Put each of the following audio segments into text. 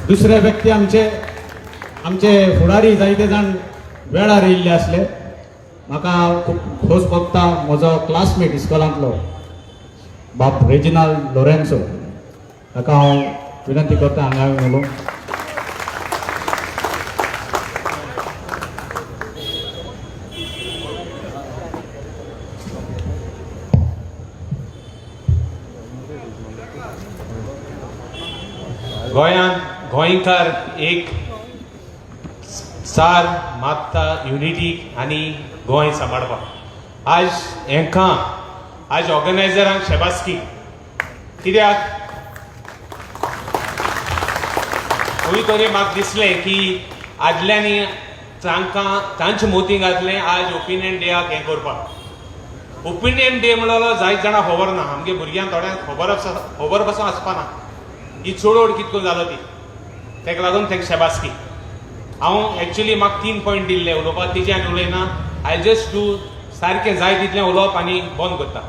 दुसरे व्यक्ती आमचे आमचे फुडारी जायते जाण वेळार येयल्ले आसले. म्हाका खूब खोस भोगता, म्हजो क्लासमेट इस्कॉलांतलो बाब रेजिनाल्ड लोरेन्सो, ताका हांव विनंती करता हांगा येवन उलोवंक. गोंयांत गोंयकार एक सार मागता युनिटी आनी गोंय सांबाळपाक. आज हेंकां आज ऑर्गनायझरांक शेबासकी, कित्याक खंय तरी म्हाका दिसलें की आदल्यांनी तांकां तांचे मोती घातलें आज ओपिनियन डेयाक हें करपाक. ओपिनियन डे म्हणलो जायत जाणां खबर ना, आमगे भुरग्यांक थोड्यांक खबर आसा, खबर पासून आसपाना ही चळवळ कितको जालो ती. ताका लागून तांकां शेबासकी. हांव एक्चुली म्हाका 3 पॉयंट दिल्ले उलोवपाक, तेजे आनी उलयना. I just do सारकें जाय तितलें उलोवप आनी बंद करता.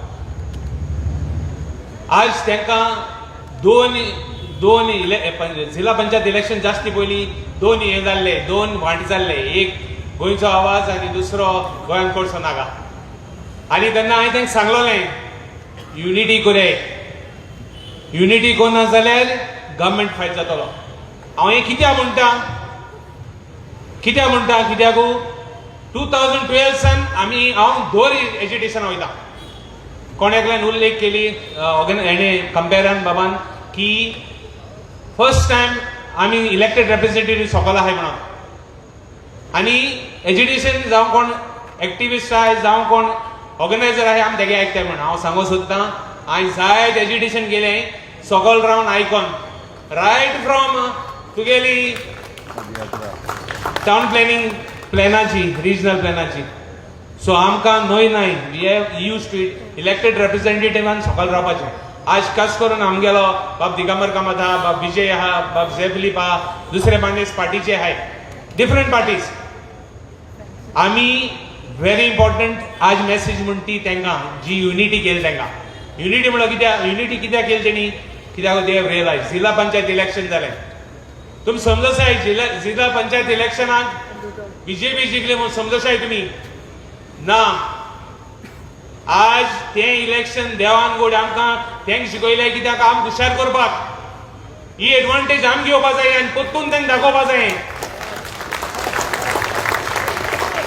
आज तांकां दोन दोन जिल्हा पंचायत इलेक्शन जास्ती पयलीं दोन हें जाल्ले, दोन वांट जाल्ले, एक गोंयचो आवाज आनी दुसरो गोंयांत कोडसो नागा. आनी तेन्ना हांवें तांकां सांगलोलें युनिटी कोरयाय, युनिटी कोना जाल्यार गव्हर्मेंट फायट जातलो. हांव हें कित्याक म्हणटा, कित्याक म्हणटा, कित्याक 2012 सान आमी हांव दोर एजिटेशनां वयता. कोण एकल्यान उल्लेख केली हेणें कंपेरान बाबान की फर्स्ट टायम आमी इलेक्टेड रेप्रेझेंटेटीव सोकोल आहाय म्हणून, आनी एजिटेशन जावं कोण एक्टिविस्ट आहाय जावं कोण ऑर्गनायझर आहाय आमी तेगे आयकताय म्हणून. हांव सांगूंक सोदतां, हांवें जायत एजिटेशन केलें सोकोल रावन आयकोन, रायट फ्रॉम तुगेली टावन प्लॅनिंग प्लॅनाची, रिजनल प्लॅनाची. सो आमकां न्हय नाय, we have use to it elected रेप्रेझेंटेटिवान सोकोल रावपाचें. आज खास करून आमगेलो बाब दिगंबर कामत आहा, बाब विजय आहा, बाब झे फिलीप आहा, दुसरे मानेस पार्टीचे आहाय, डिफरंट पार्टीज. आमी व्हेरी इम्पॉर्टंट आज मॅसेज म्हण ती तांकां जी युनिटी केली तांकां. युनिटी म्हणल्यार कित्याक, युनिटी कित्याक केली तेणी, कित्याक they have realise जिल्हा पंचायत इलेक्शन जालें. तुमी समजसाय जिल्हा पंचायत इलेक्शनाक बीजेपी जिखली म्हणून समजसाय तुमी ना. आज तें इलेक्शन देवान गोड आमकां तेंक शिकयलें कित्याक आमकां हुशार करपाक, ही एडवांटेज आम घेवपा जाय आनी परतून तांकां दाखोवपा जाय.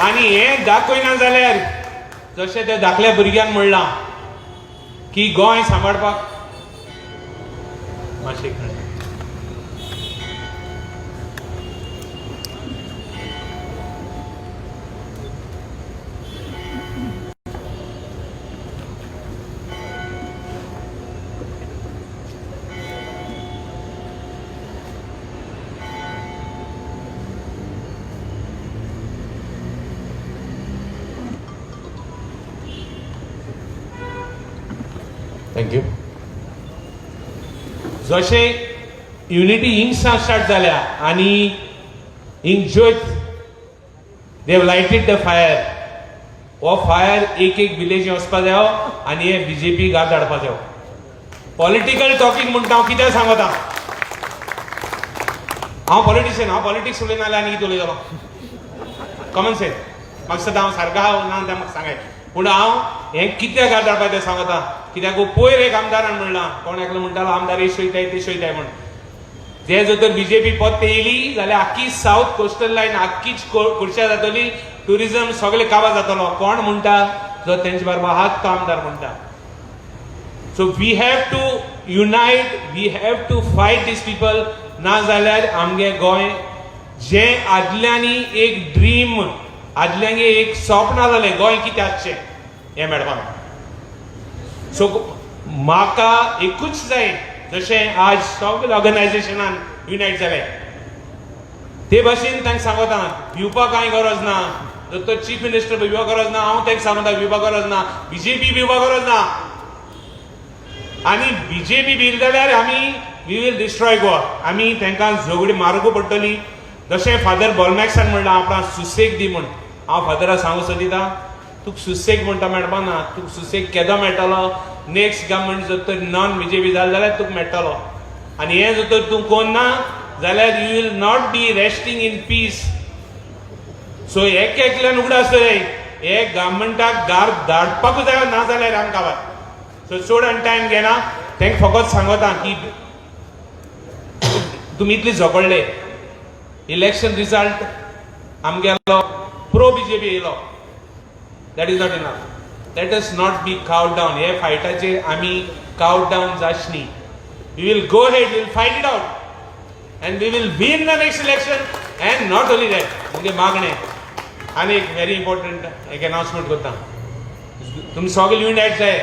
आनी हें दाखयना जाल्यार जशें त्या धाकल्या भुरग्यान म्हणलां की गोंय सांबाळपाक मातशें. Thank you. जशें युनिटी हिंगसां स्टार्ट जाल्या आनी हिंग ज्योत they have lighted the fire, हो फायर एक एक विलेजी वचपा जायो आनी हे बीजेपी घात धाडपा जायो. पॉलिटिकल टॉकींग म्हणटा हांव कित्याक सांगता, हांव पॉलिटिशियन, हांव पॉलिटिक्स उलयना जाल्यार आनी कितें उलयतलो, कॉमन सेन्स म्हाका दिसता हांव सारको आहा ना तें म्हाका सांगाय. पूण हांव हें कित्याक घात धाडपा तें सांगता, कित्याक पयर एक आमदारान म्हणलां, कोण एकलो म्हणटालो आमदार हे शोयताय ते शोयताय म्हण. जे जर तर बीजेपी परत येयली जाल्यार आख्खी सावथ कोस्टल लायन आख्खीच खुर्च्या जातली, ट्युरिजम सगळे काबा जातलो. कोण म्हणटा जो तेंचे बरोबर आहात तो आमदार म्हणटा. So we have to unite, we have to fight these people. ना जाल्यार आमगे गोंय जें आदल्यांनी एक ड्रीम, आदल्यांनी एक स्वप्न आसलें गोंय कितें आसचें हें मेळपाक. सो म्हाका एकूच जाय, जशें आज सगळे ऑर्गनायझेशनान युनायट जाले ते भाशेन तांकां सांगता भिवपाक कांय गरज ना. जर तो चीफ मिनिस्टर भिवपाक गरज ना, हांव तांकां सांगता भिवपाक गरज ना, बीजेपी भिवपाक गरज ना. आनी बीजेपी भिल जाल्यार आमी we will destroy Goa. आमी तांकां झगडी मारगू पडटली. जशें फादर बोलमॅक्सान म्हणलां आपणाक सुसेग दी म्हूण, हांव फादराक सांगू सोदिता तुका सुसेग म्हणटा मेळपा ना, तुका सुसेग केदो मेळटलो, नेक्स्ट गव्हर्मेंट जर तर नॉन बीजेपी जालें जाल्यार तुका मेळटलो. आनी हें जर तर तूं कोण ना जाल्यार you will not be resting in peace. So एक एकल्यान उगडास जाय, हे गव्हर्मेंटाक गार धाडपाकूच जाय, ना जाल्यार आमकां गावात. सो चड आनी टायम घेना, तांकां फकत सांगता की तुमी इतली झगडले, इलेक्शन रिजल्ट आमगेलो प्रो बीजेपी येयलो, that is not enough. Let us not be cowed down. हे फायटाचेर आमी काव डावन जाच न्ही. We will go ahead, will fight it out and we will win the next election. And not only that, म्हणजे मागणें आनी एक very important एक announcement करता. तुमी सगळे युनायट जाय,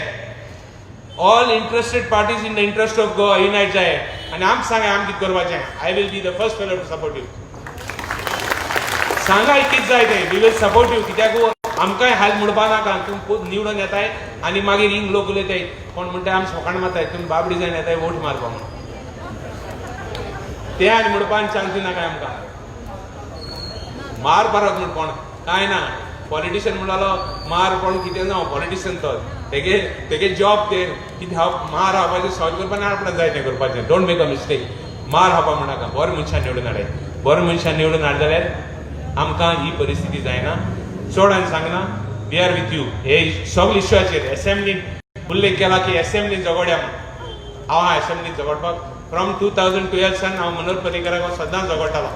all interested parties in the interest of Goa unite जाय आनी आमकां सांगा आमी कितें करपाचें. I will be the first fellow to support you. सांगा कितें जाय तें, we will support you. कित्याक आमकांय हाल म्हणपा नाका. तूं निवडून येताय आनी मागीर हिंग लोक उलयताय, कोण म्हणटाय आमी सोकाण मारताय, तुमी बाबडी जावन येताय वोट मारपा म्हणून. ते आनी म्हणपाक चान्स नाका आमकां. मार परत म्हण कोण कांय ना. पॉलिटिशियन म्हणटालो मार कोण कितें ना, पॉलिटिशियन तो तेगे तेगे जॉब ते कितें हांव मार खावपाचें सॉल्व करपा ना, आपणाक जाय तें करपाचें. Don't make a mistake. मार खावपा म्हणनाका. बरें मनशां निवडून हाडाय, बरें मनशां निवडून हाड जाल्यार आमकां ही परिस्थिती जायना. चड हांवें सांगना. We are with you. हे सगळे इश्यूचेर एसेंब्लीन उल्लेख केला की एसेंब्लीन झगोड्या म्हण. हांव आहा एसेंब्लीन झगडपाक फ्रॉम 2012 सान. हांव मनोहर पर्रीकराक सदांच झगडटालो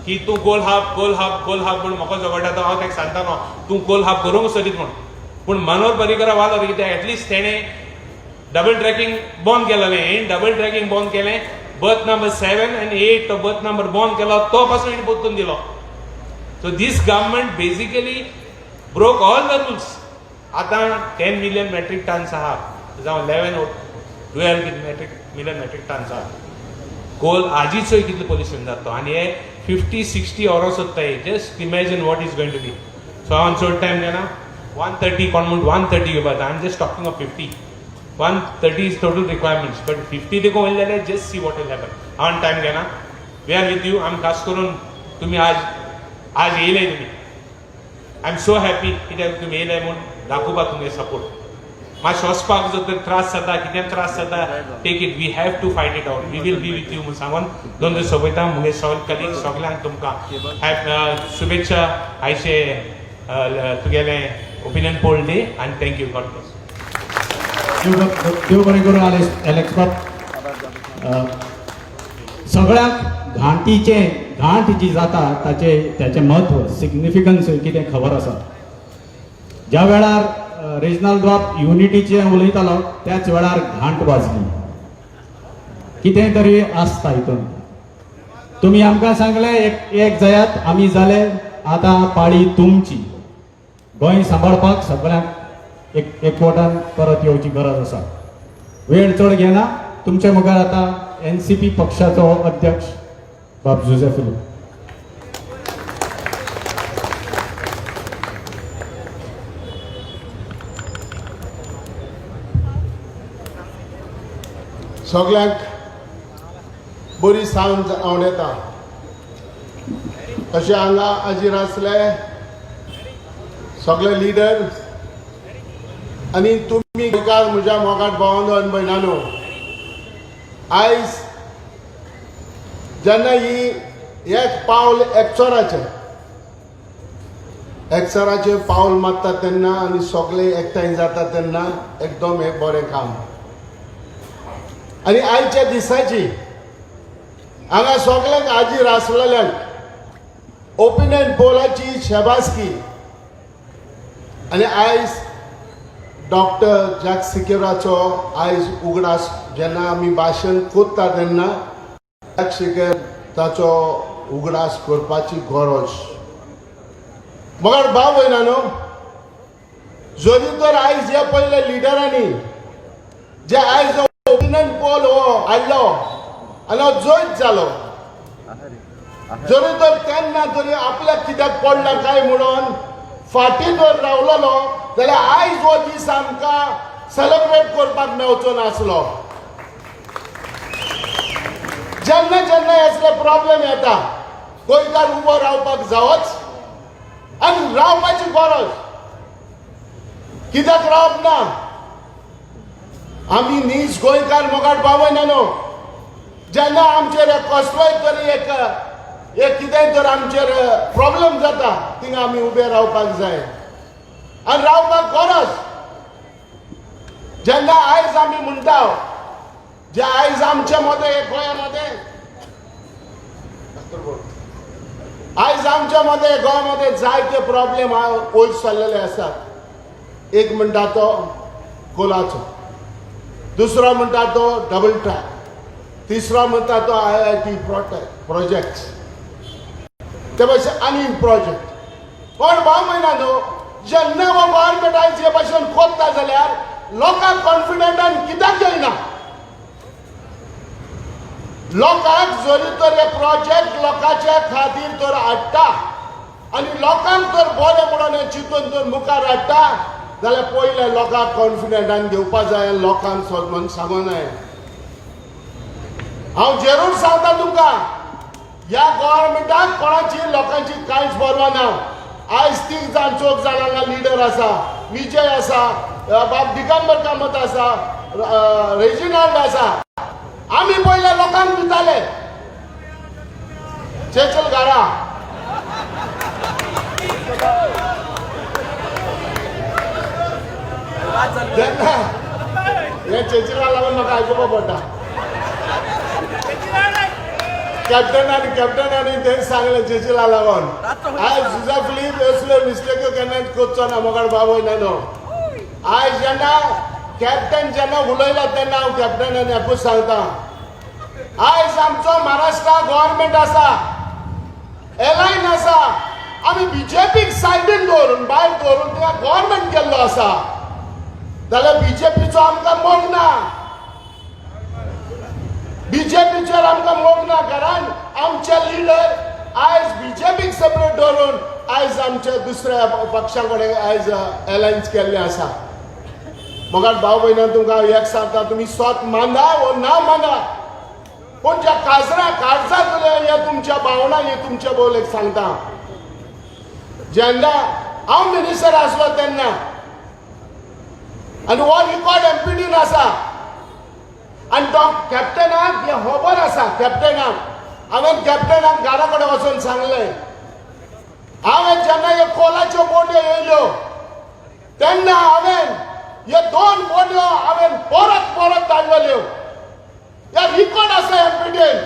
की तूं गोल हाफ, गोल हाफ, गोल हाफ म्हूण म्हाका झगडटा. तो हांव ताका सांगतालो तूं गोल हाफ करूंक सोदीत म्हूण. पूण मनोहर पर्रीकरा वालो कित्याक एटलिस्ट तेणें डबल ट्रॅकिंग बंद केलेलें. हें डबल ट्रॅकिंग बंद केलें, बर्थ नंबर 7 आनी 8 तो बर्थ नंबर बंद केलो, तो पासून हेणें परतून दिलो. So this government basically broke all the rules. आतां 10 मिलियन मेट्रीक टन्स आहा, जावं 11 12 मिलियन मेट्रीक टन्स आहा कोल. आजीच चोय कितलें पोल्युशन जाता आनी हे 50 60 वरां सोदताय. Just imagine what is going to be. So हांव चड टायम घेना. 130 कोण म्हण 130 घेवपाक. I am just talking of 50. 130 is total requirements, but 50 देखून वयले जाल्यार just see what will happen. हांव टायम घेना. We are with you. आमी खास करून तुमी आज आज येयले तुमी, I am so happy. कित्याक तुमी येयले म्हूण दाखोवपाक तुमगे सपोर्ट. मातशें वचपाक जर तर त्रास जाता, कितें त्रास जाता, take it. We have to fight it out. We will be with you म्हूण सांगून दोन दीस सोंपयता. मुगे सगळे कलीग सगल्यांक तुमकां शुभेच्छा आयचे तुगेलें ओपिनियन पोल डे आनी thank you. God bless. देव बरें करूं एलेक्स बाब. सगळ्यांक घांटीचें, घांट जी जाता ताचे ताचें म्हत्व, सिग्निफिकन्स कितें खबर आसा. ज्या वेळार रेजिनाल्द बाब युनिटीचें उलयतालो त्याच वेळार घांट वाजली. कितें तरी आसता हितून. तुमी आमकां सांगलें एक एक जायात, आमी जाले, आतां पाळी तुमची. गोंय सांबाळपाक सगळ्यांक एक एकवटान परत येवची गरज आसा. वेळ चड घेना. तुमचे मुखार आतां एनसीपी पक्षाचो अध्यक्ष बाब जुझे फिलीप. सगल्यांक बरी सांज आवडटा. तशें हांगा हाजीर आसले सगळे लिडर आनी तुमी गोंयकार म्हज्या मोगाट भावांनो आनी भयणांनो, आयज जेन्ना ही एक पावल एकचाराचें एकचाराचें पावल मारता तेन्ना आनी सगळे एकठांय जाता तेन्ना एकदम हें बरें काम. आनी आयच्या दिसाची हांगा सगल्यांक हाजीर आसलेल्यांक ओपिनियन पोलाची शेबासकी. आनी आयज डॉक्टर जॅक सिकेराचो आयज उगडास जेन्ना आमी भाशण कोत्ता तेन्ना जॅक सिकेर ताचो उगडास करपाची गरज. मगर भाव भयणा न्हू, जरी तर आयज हे पयले लिडरांनी जे आयज ओपिनियन पोल हो हाडलो आनी हो जैत जालो, जरी तर तेन्ना तरी आपल्याक कित्याक पडला काय म्हणून फाटीं जर रावलेलो जाल्यार आयज हो दीस आमकां सेलेब्रेट करपाक मेवचो नासलो. जेन्ना जेन्ना असले प्रॉब्लेम येता गोंयकार उबो रावपाक जावच आनी रावपाची गरज. कित्याक रावप ना? आमी नीज गोंयकार मोगाट बावय न्हू. जेन्ना आमचेर कसलोय तरी एक एक कितेंय तर आमचेर प्रॉब्लम जाता, थिंगा आमी उबे रावपाक जाय आनी रावपाक गरज. जेन्ना आयज आमी म्हणटा, जे आयज आमचे मदें गोंया मदें, आयज आमच्या मदें गोंया मदें जायते प्रॉब्लेम वयर सरलेले आसात. एक म्हणटा तो कोलाचो, दुसरो म्हणटा तो डबल ट्रॅक, तिसरो म्हणटा तो आयआयटी प्रोजेक्ट, ते भशेन आनी प्रोजेक्ट. पण भाव भयणा न्हू, जेन्ना हो गव्हर्मेंट आयज हे भशेन कोत्ता जाल्यार लोकांक कॉन्फिडंटान कित्याक येयना? लोकांक जरी तर हे प्रोजेक्ट लोकांच्या खातीर तर हाडटा आनी लोकांक तर बरें म्हणून हें चिंतून तर मुखार हाडटा जाल्यार पयलें लोकांक कॉन्फिडंटान घेवपा जाय आनी लोकांक म्हण सांगूं जाय. हांव जरूर सांगता तुमकां, ह्या गव्हर्मेंटाक कोणाची लोकांची कांयच पर्वा ना. आयज तीग जाण चौग जाण हांगा लिडर आसा, विजय आसा, बाब दिगंबर कामत आसा, रेजिनाल्ड आसा. आमी पयले लोकांक दिताले चेचल घरा. जेन्ना हे चेचला लागून म्हाका आयकुपा पडटा. कॅप्टन आनी तें सांगलें चेचिला लागून आयज जुजा फिलीप असल्यो मिस्टेक्यो केन्नाच करचो ना मोगाळ बाबय ना न्हू. आयज जेन्ना कॅप्टन जेन्ना उलयलो तेन्ना हांव कॅप्टनान एकूच सांगता, आयज आमचो महाराष्ट्रा गव्हर्मेंट आसा, एलायन आसा, आमी बीजेपीक सायडीन दवरून भायर दवरून थिंगा गव्हर्मेंट केल्लो आसा, जाल्यार बीजेपीचो आमकां मोग ना, बीजेपीचेर आमकां मोग ना, कारण आमचे लिडर आयज बीजेपीक सेपरेट दवरून आयज आमच्या दुसऱ्या पक्षा कडेन आयज एलायन्स केल्ले आसा. मगार भाव भयणां तुमकां एक सांगता, तुमी स्वत माना वो ना माना, पूण ज्या काजरा काळजांतले हे तुमच्या भावना हे तुमच्या बोलेक सांगता. जेन्ना हांव मिनिस्टर आसलो तेन्ना आनी हो रिकॉर्ड एमपीडीन आसा आनी तो कॅप्टनाक हें खबर आसा. कॅप्टनाक हांवें कॅप्टनाक घरा कडेन वचून सांगलें, हांवें जेन्ना ह्यो कोलाच्यो बोट्यो येयल्यो तेन्ना हांवें ह्यो दोन बोट्यो हांवें परत परत धाडलेल्यो. ह्या रिकॉर्ड आसा एमपीडीन.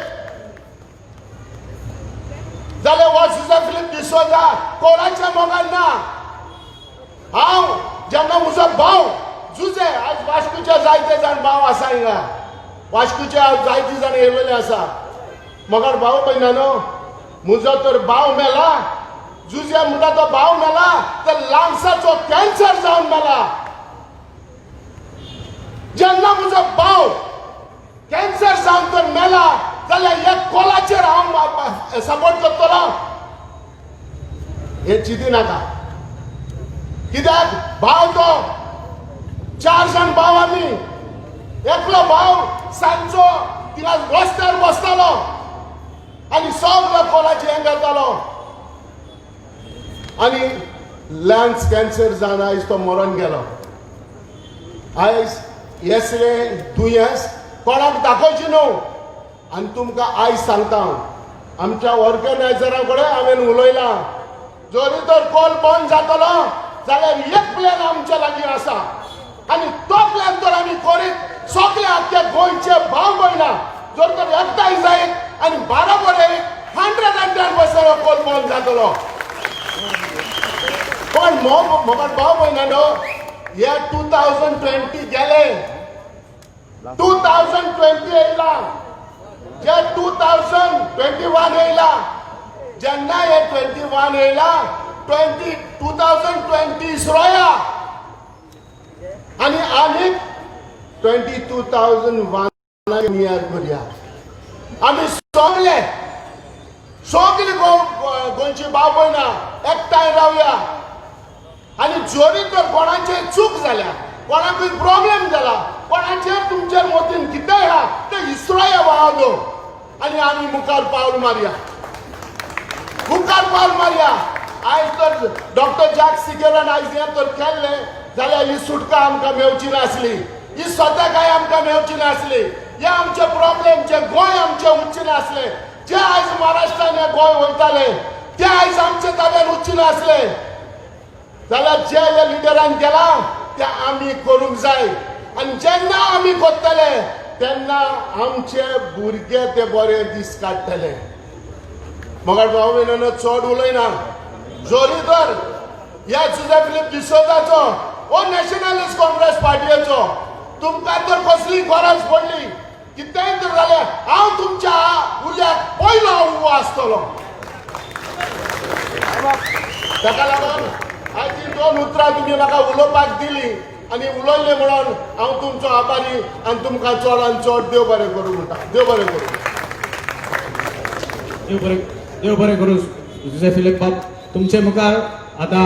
जाल्यार हो जुजा फिलीप डिसोजा कोणाच्या मोगान ना. हांव जेन्ना म्हजो भाव जुजे, आयज वास्कोचे जायते जाण भाव आसा हिंगा, वास्कोचे जायते जाण येयलेले आसा. मगर भाव भयणा न्हू, म्हजो तर भाव मेला, जुजे म्हणटा तो भाव मेला, तर लंग्साचो कॅन्सर जावन मेला. जेन्ना म्हजो भाव कॅन्सर जावन तर मेला जाल्यार ह्या कोलाचेर हांव सपोर्ट करतलो हें चिंती नाका. कित्याक भाव तो चार जाण भाव आमी, एकलो भाव सांजचो तिगा रस्त्यार बसतालो आनी सगलो कोलाचें हें करतालो आनी लंग्स कॅन्सर जावन आयज तो मरोन गेलो. आयज येसलें दुयेंस कोणाक दाखोवचें न्हू. आनी तुमकां आयज सांगता हांव, आमच्या ऑर्गनायझरा कडेन हांवें उलयलां, जरी तर कॉल बंद जातलो जाल्यार एक प्लॅन आमच्या लागीं आसा आनी तो प्लॅन तर आमी करीत सगळे आमच्या गोंयचे भाव भयणां जर तर एकठांय जायत आनी बरोबर एक 110% कॉल बंद जातलो. पण म्हाका भाव भयणां न्हू, हे 2020 गेले, 2020 येयला, जे 2021 येयला, जेन्ना हे 21 येयला 2020 इसरोया आनी आनीक 22,001 नियर करया. आमी सगळे सगळे गोंयची भाव भयणां एकठांय रावया आनी जरी तर कोणाचे चूक जाल्या, कोणाकूय प्रॉब्लेम जाला, कोणाचेर तुमचेर मतीन कितेंय आहा तें इसरोया भाव आनी आमी मुखार पावल मारया, मुखार पावल मारया. आयज तर डॉक्टर जॅक सिकेरान आयज हें तर केल्लें जाल्यार ही सुटका आमकां मेवची नासली, ही स्वता काय आमकां मेवची नासली. हे आमचे प्रॉब्लेम जे गोंय आमचे उच्च नासले, जे आयज महाराष्ट्रान हे गोंय वयताले ते आयज आमच्या ताब्यान उच्च नासले जाल्यार जे ह्या लिडरान केलां ते आमी करूंक जाय. आनी जेन्ना आमी करतले तेन्ना आमचे भुरगे ते बरे दीस काडटले. मगर भाव भयणांनो, चड उलयना. जोरी तर ह्या जुझे फिलीप डिसोजाचो ओ नॅशनलिस्ट काँग्रेस पार्टीचो तुमकां तर कसली गरज पडली, कितेंय तर जाल्यार हांव तुमच्या उल्याक पयलो उबो आसतलो. ताका लागून आयज ही दोन उतरां तुमी म्हाका उलोवपाक दिली आनी उलयले म्हणून हांव तुमचो आभारी आनी तुमकां चड आनी चड देव बरें करूं म्हणटा. देव बरें करूं. देव बरें, देव बरें करूं जुझे फिलीप बाब. तुमचे मुखार आतां